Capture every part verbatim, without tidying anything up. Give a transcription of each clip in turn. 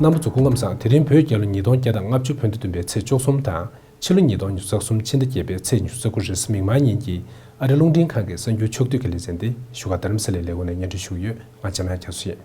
རྣམ་པ་ཚོ་སྐུ་ཁམས་བཟང་། དེ་རིང་བོད་རྒྱལ་ལོ་ཉིས་སྟོང་བརྒྱ་དང་ལྔ་བཅུ་བོད་ཟླ་བདུན་པའི་ཚེས་བཅུ་གསུམ་དང་། ཕྱི་ལོ་ཉིས་སྟོང་ཉི་ཤུ་རྩ་གསུམ་ཕྱི་ཟླ་བརྒྱད་པའི་ཚེས་ཉི་ཤུ་རྩ་དགུ་རེས་གཟའ་མིག་དམར་ཉིན་གྱི་ཨ་རིའི་རླུང་འཕྲིན་ཁང་གི་གསར་འགྱུར་ཕྱོགས་བསྡུས་ཀྱི་ལེ་ཚན་འདི་བཞུགས་སྒར་རྡ་རམ་ས་ལའི་ལས་ཁུངས་ནས་སྙན་སྒྲོན་ཞུ་གི་ཡོད། ང་འཇམ་དབྱངས་རྒྱ་མཚོ་ཡིན།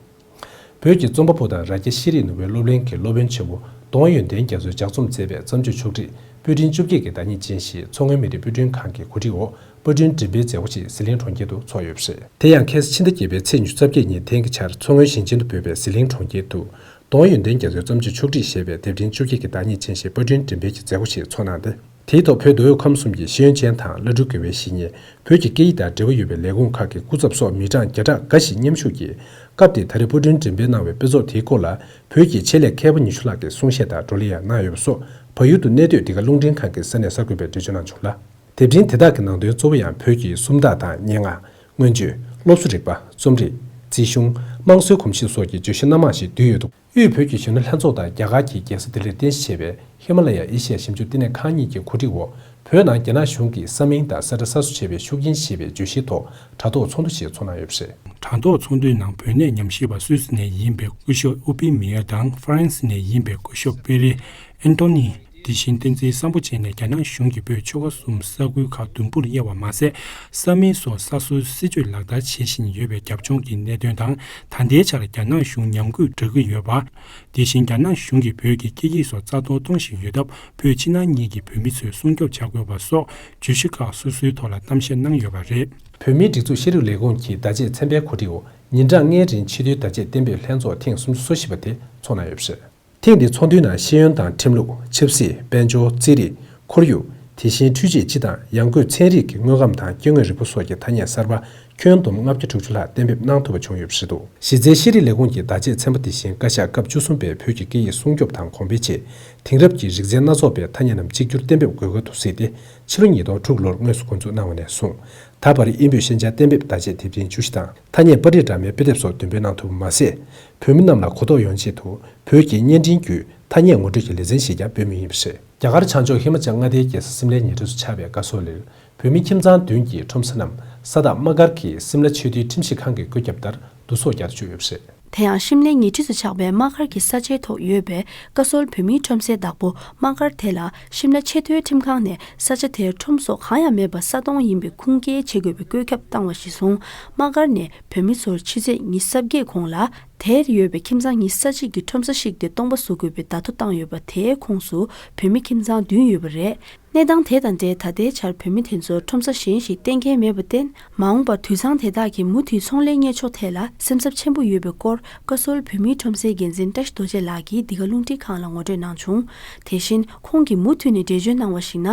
བོད་ཀྱི་རྩོམ་པ་པོ་དང་རྭ་རྒྱ་ཤེས་རིག་ནོར་བུའི་སློབ་གླིང་གི་སློབ་དཔོན་ཆེན་པོ་ལྡོང་ཡོན་ཏན་རྒྱ་མཚོས་ལྗགས་རྩོམ་མཛད་པའི་བརྩམས་ཆོས་ཕྱོགས་སྒྲིག་པོད་ཕྲེང་བཅོ་བརྒྱད་ཀྱི་བདག་ཉིད་ཅན་ཞིག་མཚོ་སྔོན་མི་རིགས་པོད་ཁྲིམས་ཁང་གི་གོ་སྒྲིག་འོག་པར་སྐྲུན་འགྲེམས་སྤེལ་མཛད་སྒོ་ཞིག་ཟི་ལིང་གྲོང་ཁྱེར་དུ་ཚོགས་ཡོད་པ་རེད། དེ་ཡང་ཁ་སང་ཕྱི་ཟླ་བརྒྱད་པའི་ཚེས་ཉི་ཤུ་རྩ་བརྒྱད་ཉིན་ཐེངས་གི་ཆར་མཚོ་སྔོན་ཞིང་ཆེན་དུ་འབོད་པའི་ཟི་ལིང་གྲོང་ཁྱེར་དུ་ལྡོང་ཡོན་ཏན་རྒྱ་མཚོའི་བརྩམས་ཆོས་ཕྱོགས་སྒྲིག་ཞེས་པའི་དེབ་ཕྲེང་བཅོ་བརྒྱད་ཀྱི་བདག་ཉིད་ཅན་ཞིག་པར་སྐྲུན་འགྲེམས་སྤེལ་གྱི་མཛད་སྒོ་ཞིག་ཚོགས་གནང་སྟེ། དེའི་ཐོག་བོད་མདོ་དབུས་ཁམས་གསུམ་གྱི་ཤེས་ཡོན་ཅན་དང་བླ་སྤྲུལ་དགེ་བའི་བཤེས་གཉེན། བོད་ཀྱི་སྐད་ཡིག་དང་འབྲེལ་བ་ཡོད་པའི་ལས་ཁུངས་ཁག་གི་སྐུ་ཚབ་སོགས་མི་གྲངས་བརྒྱ་ཕྲག་འགའ་ཞིག་མཉམ་ཞུགས་ཀྱིས། སྐབས་དེའི་ད་རེས་པར་སྐྲུན་འགྲེམས་སྤེལ་གནང་བའི་དཔེ་ཚོགས་དེའི་སྐོར་ལ། བོད་ཀྱི་ཆེད་ལས་མཁས་པ་ཉི་ཤུ་ལྷག་གིས་གསུང་བཤད་དང་བགྲོ་གླེང་ཡང་གནང་ཡོད་པ་སོགས། བལ་ཡུལ་དུ་གནས་སྡོད་འདི་ག་རླུང་འཕྲིན་ཁང་གི་ས་གནས་གསར་འགོད་པས་འགྲེལ་བརྗོད་གནང་བྱུང་ལ། དེབ་ཕྲེང་དེ་དག་གི་ནང་དོན་གཙོ་བོ་ཡང་བོད་ཀྱི་སུམ་རྟགས་དང་སྙན་ངག་སྔོན་བརྗོད། སློབ་གསོ་རིག་པ། རྩོམ་རིག་རྩིས་གཞུང་། དམངས་སྲོལ་གོམས་གཤིས་སོགས་ཀྱི་བརྗོད་གཞི་སྣ་མང་ཞིག་འདུས་ཡོད་འདུག་དབུས་བོད་ཀྱི་གཞོན་ནུ་ལྷན་ཚོགས་དང་རྒྱ་གར་གྱི་རྒྱལ་ས་ལྡི་ལིར་རྟེན་གཞི་བྱས་པའི་ཧི་མ་ལ་ཡ་ཨེ་ཤི་ཡ་ཞིབ་འཇུག་བསྟི་གནས་ཁང་གཉིས་ཀྱི་གོ་སྒྲིག་འོག་བོད་ནང་རྒྱ་ནག་གཞུང་གིས་ས་མིང་དང་ས་ཁྲ་གསར་བཟོ་བྱས་པའི་ཤུགས་རྐྱེན་ཞེས་པའི་བརྗོད་གཞིའི་ཐོག་དྲ་ཐོག་ཚོགས་འདུ་ཞིག་ཚོགས་གནང་ཡོད་པ་རེད། དྲ་ཐོག་ཚོགས་འདུའི་ནང་བོད་གནས་ཉམས་ཞིབ་པ་སུད་སི་ནས་ཡིན་པའི་སྐུ་ཞབས་ཨུ་པི་མི་ཡ་དང་ཧྥ་རན་སི་ནས་ཡིན་པའི་སྐུ་ཞབས་པེ་རེ་ཨན་ཏོ་ནི། དེ་བཞིན་བསྟན་འཛིན་བསམ་པོ་བཅས་ནས་རྒྱ་ནག་གཞུང་གིས་བོད་ཆོལ་ཁ་གསུམ་ས་ཁུལ་ཁག་དུམ་བུར་དབྱེ་བ་མ་ཟད། ས་མིང་སོགས་གསར་བཟོའི་སྲིད་བྱུས་ལག་བསྟར་བྱེད་བཞིན་ཡོད་པའི་རྒྱབ་ལྗོངས་ཀྱི་གནད་དོན་དང་། ད་ལྟའི་ཆར་རྒྱ་ནག་གཞུང་ཉམས་རྒུད་འགྲོ་གི་ཡོད་པ། དེ་བཞིན་རྒྱ་ནག་གཞུང་གིས་བོད་ཀྱི་སྐད་ཡིག་སོགས་རྩ་གཏོར་གཏོང་བཞིན་ཡོད་སྟབས། བོད་ཕྱི་ནང་གཉིས་ཀྱི་བོད་མི་ཚོས་སྲུང་སྐྱོབ་བྱ་དགོས་པ་སོགས་བརྗོད་གཞི་ཁག་སོ་སོའི་ཐོག་ལ་གཏམ་བཤད་གནང་ཡོད་པ་རེད། བོད་མིའི་སྒྲིག་འཛུགས་ཤེས་རིག་ལས་ཁུངས་ཀྱི་བརྡ་ཆད་ཚན་པའི་གོ་སྒྲིག་འོག་ཉིན་གྲངས་ལྔའི་རིང་ཆེས་མཐོའི་བརྡ་ཆད་གཏན་འབེབས་ལྷན་ཚོགས་ཐེངས་སུམ་ཅུ་སོ་བཞི་པ་དེ་ཚོགས་གནང་ཡོད་པ་རེད། ཐེངས་འདིའི་ཚོགས་འདུའི་ནང་ཤེས་ཡོན་དང་ཁྲིམས་ལུགས། ཆབ་སྲིད། དཔལ་འབྱོར། རྩིས་རིག། ཁོར་ཡུག་དེ་བཞིན་འཕྲུལ་ཆས་སྤྱི་དང་ཡང་སྒོས་ཚན་རིག་གི་དངོས་ཁམས་དང་སྐྱེ་དངོས་རིག་པ་སོགས་ཀྱི་ཐ་སྙད་གསར་པ་ཁྱོན་བསྡོམས་ལྔ་བརྒྱ་དྲུག་ཅུ་ལྷག་གཏན་འབེབས་གནང་ཐུབ་པ་བྱུང་ཡོད་པ་རེད་འདུག་གཞི་རྩའི་ཤེས་རིག་ལས་ཁུངས་ཀྱི་བརྡ་ཆད་ཚན་པ་དེ་བཞིན་བཀའ་ཤག་སྐབས་བཅུ་གསུམ་པའི་བོད་ཀྱི་སྐད་ཡིག་སྲུང་སྐྱོབ་དང་གོང་འཕེལ་ཆེད། དེང་རབས་ཀྱི་རིག་རྩལ་སྣ་ཚོགས་པའི་ཐ་སྙད་རྣམས་གཅིག་གྱུར་གཏན་འབེབས་དགོས་གལ་དུ་གཟིགས་ཏེ། ཕྱི་ལོ་ཉིས་སྟོང་དྲུག་ལོར་དངོས་སུ་འགོ་འཛུགས་གནང་བ་ནས་བཟུང་། ད་བར་དབྱིན་བོད་ཤན་སྦྱར་གཏན་འབེབས་བརྡ་ཆད་དེབ་ཕྲེང་བཅུ་བཞི་དང་། ཐ་སྙད་པར་རིས་འདྲ་མིན་དཔེ་དེབ་སོགས་འདོན་སྤེལ་གནང་ཐུབ་པ་མ་ཟད། བོད་མི་རྣམས་ལ་གོ་རྟོགས་ཡོང་ཆེད་དུ་བོད་ཀྱི་བརྙན་འཕྲིན་བརྒྱུད་ཐ་སྙད་ངོ་སྤྲོད་ཀྱི་ལེ་ཚན་ཞིག་ཀྱང་འབུལ་མུས་ཡིན་པ་རེད། རྒྱ་གར་བྱང་ཕྱོགས་ཧི་མ་ཅལ་མངའ་སྡེའི་རྒྱལ་ས་སིམ་ལའི་ཉེ་འཁྲིས་སུ་ཆགས་པའི་ཀ་སོལ་ལིར་བོད་མི་ཁྱིམ་ཚང་བདུན་གྱི་ཁྲོམ་ས་རྣམས་ས་བདག་དམག་སྒར་གྱིས་སིམ་ལ་ཆེས་མཐོའི་ཁྲིམས་ཞིབ་ཁང་གི་བཀོད་ཁྱབ་ལྟར་བསྡུ་གསོག་བརྒྱབ་བཅུག་ཡོད་པ་རེད། དེ་ཡང་ཤིམ་ལའི་ཉེ་འཁྲིས་སུ་ཆགས་པའི་དམག་སྒར་གྱི་ས་ཆའི་ཐོག་ཡོད་པའི་ཀ་སོལ་བོད་མིའི་ཁྲོམ་སའི་བདག་པོ་དམག་སྒར་དེ་ལ་ཤིམ་ལ་ཆེས་མཐོའི་ཁྲིམས་ཁང་ནས་ས་ཆ་དེར་ཁྲོམ་སོགས་གང་ཡང་མེད་པར་ས་སྟོང་ཡིན་པའི་ཁུངས་སྐྱེལ་བྱེད་དགོས་པའི་བཀོད་ཁྱབ་བཏང་བ་གཞིར་བཟུང་། དམག་སྒར་ནས་བོད་མི་ཚོར་ཕྱི་ཚེས་ཉི་ཤུ་རྩ་བརྒྱད་གོང་ལ་དེར་ཡོད་པའི་ཁྱིམ་ཚང་ཉི་ཤུ་རྩ་གཅིག་གི་ཁྲོམ་ས་ཞིག་དེ་སྟོང་པ་བཟོ་དགོས་པའི་བརྡ་ཐོ་བཏང་ཡོད་པ་དེའི་ཁོངས་སུ་བོད་མི་ཁྱིམ་ཚང་བདུན་ཡོད་པ་རེད། གནས་སྟངས་དེ་དང་འབྲེལ་ད་ལྟའི་ཆར་བོད་མི་དེ་ཚོར་ཁྲོམ་ས་གཞན་ཞིག་གཏན་འཁེལ་མེད་པར་བརྟེན། མ་འོངས་པར་དུད་ཚང་དེ་དག་གིས་མུ་མཐུད་ཚོང་ལས་གཉེར་ཕྱོགས་ཐད་ལ་སེམས་འཚབ་ཆེན་པོ་ཡོད་པའི་སྐོར་ཀ་སོལ་བོད་མིའི་ཁྲོམ་སའི་འགན་འཛིན་བཀྲ་ཤིས་རྡོ་རྗེ་ལགས་ཀྱིས་འདི་ག་རླུང་འཕྲིན་ཁང་ལ་ངོ་སྤྲོད་གནང་བྱུང་། དེ་བཞིན་ཁོང་གིས་མུ་མཐུད་ནས་འགྲེལ་བརྗོད་གནང་བར་གཞིགས་ན།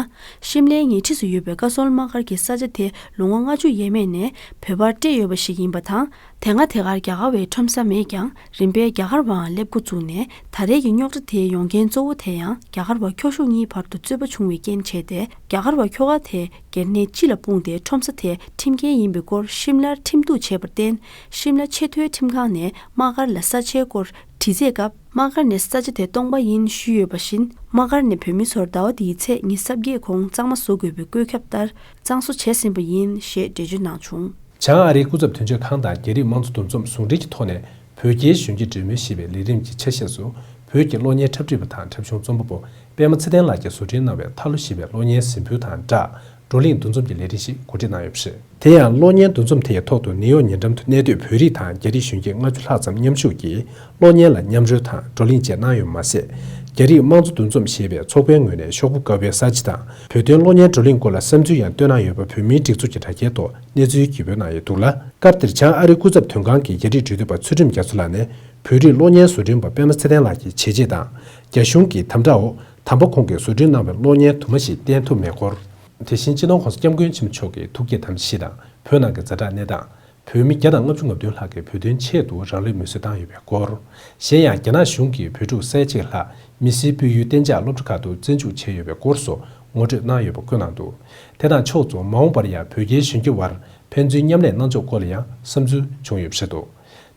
ཤིམ་ལའི་ཉེ་འཁྲིས་སུ་ཡོད་པའི་ཀ་སོལ་དམག་སྒར་གྱི་ས་ཆ་དེ་ལོ་ངོ་ལྔ་བཅུ་ཡས་མས་ནས་བོད་པར་སྤྲད་ཡོད་པ་ཞིག་ཡིན་པ་དང་། དེ་སྔ་དེ་གར་རྒྱ་གར་བའི་ཁྲོམ་ས་མེད་ཀྱང་། རིམ་པས་རྒྱ་གར་བའང་སླེབས་འགོ་བཙུགས་ནས། ད་རེས་ཀྱི་རྙོག་དྲ་དེའི་ཡོང་རྐྱེན་གཙོ་བོ་དེ་ཡང་རྒྱ་གར་བ་འཁྱོག་ཤུགས་གཉིས་བར་དུ་རྩོད་པ་བྱུང་བའི་རྐྱེན་བྱས་ཏེ། རྒྱ་གར་བ་ཁྱོ་ག་དེ་སྒེར་ནས་སྤྱི་ལ་སྤུངས་ཏེ་ཁྲོམ་ས་དེ་ཁྲིམས་འགལ་ཡིན་པའི་སྐོར་ཤིམ་ལར་ཁྲིམས་གཏུག་བྱས་པར་བརྟེན། ཤིམ་ལ་ཆེས་མཐོའི་ཁྲིམས་ཁང་ནས་དམག་སྒར་ལ་ས་ཆའི་སྐོར་དྲི་རྩད་སྐབས། དམག་སྒར་ནས་ས་ཆ་དེ་སྟོང་པ་ཡིན་ཞུས་ཡོད་པ་བཞིན། དམག་སྒར་ནས་བོད་མི་ཚོར་ཟླ་བ་འདིའི་ཚེས་ཉི་ཤུ་རྩ་བརྒྱད་གོང་གཙང་མ་བཟོ་དགོས་པའི་བཀོད་ཁྱབ་ལྟར་གཙང་བཟོ་བྱས་ཟིན་པ་ཡིན་ཞེས་འགྲེལ་བརྗོད་གནང་བྱུང་། བྱང་ཨ་རིའི་སྐུ་ཚབ་དོན་གཅོད་ཁང་དང་རྒྱ་རིགས་དམངས་གཙོ་འདུ་འཛོམས་ཟུང་འབྲེལ་གྱི་ཐོག་ནས་བོད་རྒྱའི་གཞོན་སྐྱེས་སྒྲོན་མེ་ཞེས་པའི་ལས་རིམ་གྱི་ཆ་ཤས་སུ། བོད་ཀྱི་གློག་བརྙན་འཁྲབ་ཁྲིད་པ་དང་འཁྲབ་གཞུང་རྩོམ་པ་པོ་པད་མ་ཚེ་བརྟན་ལགས་ཀྱིས་བཟོ་སྐྲུན་གནང་བའི་ཐར་ལོ་ཞེས་པའི་གློག་བརྙན་གཟིགས་འབུལ་དང་སྦྲགས། བགྲོ་གླེང་འདུ་འཛོམས་ཀྱི་ལས་རིམ་ཞིག་གོ་སྒྲིག་གནང་ཡོད་པ་རེད། དེ་ཡང་གློག་བརྙན་འདུ་འཛོམས་དེའི་ཐོག་ཏུ་ནིའུ་ཡོག་ཉེ་འགྲམ་དུ་གནས་སྡོད་བོད་རིགས་དང་རྒྱ་རིགས་གཞོན་སྐྱེས་ལྔ་བཅུ་ལྷག་ཙམ་མཉམ་ཞུགས་ཀྱིས་གློག་བརྙན་ལ་མཉམ་རོལ་དང་བགྲོ་གླེང་བཅས་གནང་ཡོད་པ་མ་ཟད། རྒྱ་རིགས་དམངས་གཙོ་འདུ་འཛོམས་ཞེས་པའི་ཚོགས་པའི་ངོས་ནས་ཤོག་བུ་དཀར་པོའི་གསར་བརྗེ་དང་བོད་དོན་གློག་བརྙན་བགྲོ་གླེང་སྐོར་ལ་བསམ་ཚུལ་ཡང་བཏོན་གནང་ཡོད་པ་བོད་མིའི་སྒྲིག་འཛུགས་ཀྱི་དྲ་རྒྱའི་ཐོག་གནས་ཚུལ་བརྒྱུད་སྤེལ་གནང་ཡོད་འདུག་ལ། སྐབས་དེར་བྱང་ཨ་རིའི་སྐུ་ཚབ་དོན་ཁང་གི་རྒྱ་རིགས་འབྲེལ་མཐུད་པ་ཚུལ་ཁྲིམས་རྒྱ་མཚོ་ལགས་ནས་བོད་རིགས་གློག་བརྙན་བཟོ་སྐྲུན་པ་པད་མ་ཚེ་བརྟན་ལགས་ཀྱི་བྱས་རྗེས་དང་། རྒྱ་གཞུང་གི་དམ་དྲག་འོག་དམ་པ་ཁོང་གིས་བཟོ་སྐྲུན་གནང་བའི་གློག་བརྙན་དུ་མ་ཞིག་བསྟན་ཐུབ་མེད་སྐོར། དེ་བཞིན་སྤྱི་ནོར་༸གོང་ས་༸སྐྱབས་མགོན་ཆེན་པོ་མཆོག་གི་ཐུགས་བསྐྱེད་དམ་བཞི་དང་བོད་ནང་གི་ཛ་དྲག་གནས་སྟངས། བོད་མི་བརྒྱ་དང་ལྔ་བཅུ་ང་བདུན་ལྷག་གིས་བོད་དོན་ཆེད་དུ་རང་ལུས་མེར་སྲེག་བཏང་ཡོད་པའི་སྐོར། གཞན་ཡང་རྒྱ་ནག་གཞུང་གིས་བོད་ཕྲུག་ས་ཡ་གཅིག་ལྷག་མི་སེར་སྤོས་ཡུལ་གཏན་འཇགས་སློབ་གྲྭ་ཁག་ཏུ་བཙན་འཇུག་བྱས་ཡོད་པའི་སྐོར་སོགས་ངོ་སྤྲོད་གནང་ཡོད་པ་བཀོད་གནང་འདུག་དེ་དང་ཕྱོགས་མཚུངས་མ་འོངས་པར་ཡང་བོད་རྒྱའི་གཞོན་སྐྱེས་དབར་ཕན་ཚུན་མཉམ་ལས་གནང་ཕྱོགས་སྐོར་ལ་ཡང་བསམ་ཚུལ་བྱུང་ཡོད་པ་རེད་འདུག་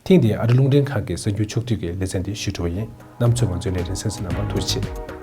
ཐེངས་འདིའི་ཨ་རི་རླུང་འཕྲིན་ཁང་གི་གསར་འགྱུར་ཕྱོགས་བསྡུས་ཀྱི་ལེ་ཚན་འདི་ཞུས་གྲུབ་པ་ཡིན། རྣམ་ཚོས་ང་ཚོའི་ལས་རིམ་གསན་གཟིགས་གནང་བར་ཐུགས་རྗེ་ཆེ།